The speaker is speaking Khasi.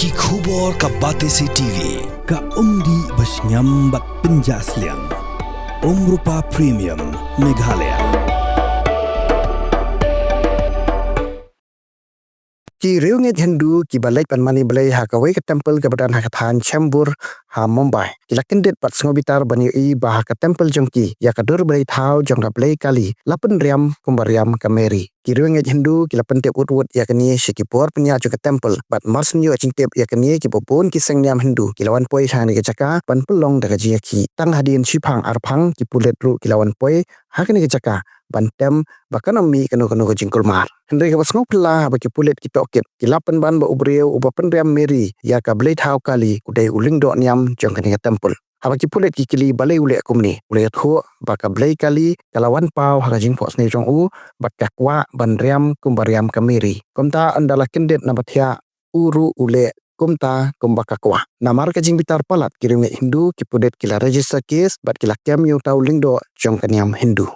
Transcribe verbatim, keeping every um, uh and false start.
Ki khubor ka Batesi TV, ka umdih ba shngiam bad pynjah sliang. Umrupa Premium, Meghalaya. Ki riewngeit Hindu kiba leit ban mane blei ha kawei ka temple kaba don ha ka thaiñ Chembur ha Mumbai, ki la kyndit bad sngewbitar ban ïohi ba ha ka temple jong ki, ïa ka dur blei thaw jong ka blei Kali la pynriam kumba riam ka Mary. Ki riewngeit Hindu ki la pyntip wut wut ïa kane sha ki bor pynïaid jong ka temple, bad mar shen ïoh jingtip ïa kane, kiba bun ki seng niam Hindu ki la wan poi ha kane ka jaka ban pynlong da ka jingïakhih. Tang hadien shiphang arphang ki pulit ruh ki la wan poi ha kane ka jaka ban tem ba kan ym mih kano kano ka jingkulmar. Hynrei kaba sngewphylla, haba ki pulit ki tohkit, ki la pynban ba u briew uba pynriam Mary ïa ka blei thaw Kali u dei u lyngdoh niam jong kane ka temple. Haba ki pulit ki kylli balei u leh kumne, u la ïathuh ba ka blei Kali ka la wan paw ha ka jingphohsniew jong u bad ka kwah ban riam kumba riam ka Mary. Kumta ynda la kyndit na ba thiah, u ruh u leh kumta kumba ka kwah. Namar ka jingbitar palat ki riewngeit Hindu, ki pulit ki la register case bad ki la kem ïa uta u lyngdoh jong ka niam Hindu.